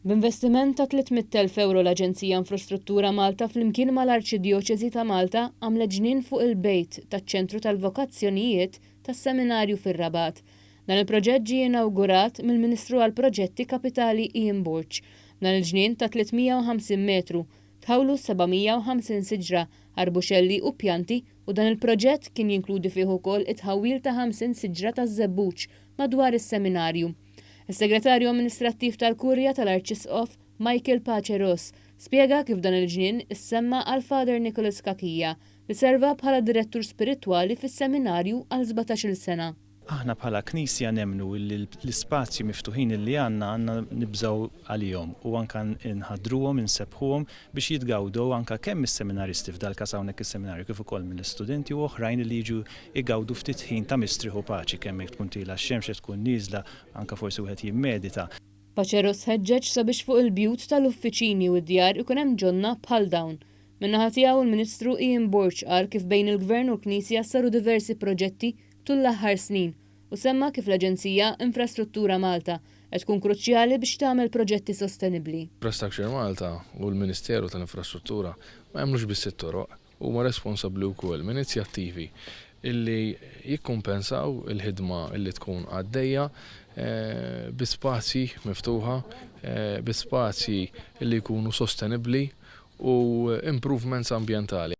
B'investiment ta' 300,000 ewro l-Aġenzija Infrastruttura Malta flimkien mal-Arċidjoċesi ta' Malta għamlet ġnien fuq il-bejt taċ-Ċentru tal-Vokazzjonijiet tas-Seminarju fir-Rabat. Dan il-proġett ġie inawgurat mill-Ministru għall-Proġetti Kapitali Ian Borg. Dan il-ġnien ta' 350 metru tħawlu 750 siġra, arbuxelli u pjanti u dan il-proġett kien jinkludi fih ukoll it-tħawwil ta' 50 siġra taż-żebbuġ madwar is-seminarju. Is-Segretarju Amministrattiv tal-Kurja tal-Arċisqof, Michael Pace Ross, spjega kif dan il-ġnien issemma għal Father Nicholas Cachia, li serva bħala direttur spiritwali fis-seminarju għal 17-il sena. Aħna bħala Knisja nemmnu li l-ispazji miftuħin li għandna għandna nibżgħu għalihom u anke nħaddruhom, insebbħuhom biex jitgawdew anke kemm mis-seminaristi, f'dal-każ hawnhekk is-seminarju, kif ukoll mill-istudenti u oħrajn li jiġu jgawdu ftit ħin ta' mistrieħ u paċi, kemm jekk tkun tielgħa x-xemx, jekk tkun nieżla, anke forsi wieħed jimmedita. Paceros ħeġġeġ sabiex fuq il-bjut tal-uffiċini u d-djar ikun hemm ġonna bħal dawn. Min-naħa tiegħu l-Ministru Ian Borg qal kif bejn il-Gvern u l-Knisja saru diversi proġetti tul l-aħħar snin u semma kif l-Aġenzija Infrastruttura Malta qed tkun kruċjali biex tagħmel proġetti sostenibbli. Infrastructure Malta u l-Ministeru tal-Infrastruttura ma jagħmlux biss it-toroq, huma responsabbli wkoll minn inizjattivi illi jikkumpensaw il-ħidma illi tkun għaddejja bi spazji miftuħa, bi spazji illi jkunu sostenibbli u improvements ambjentali.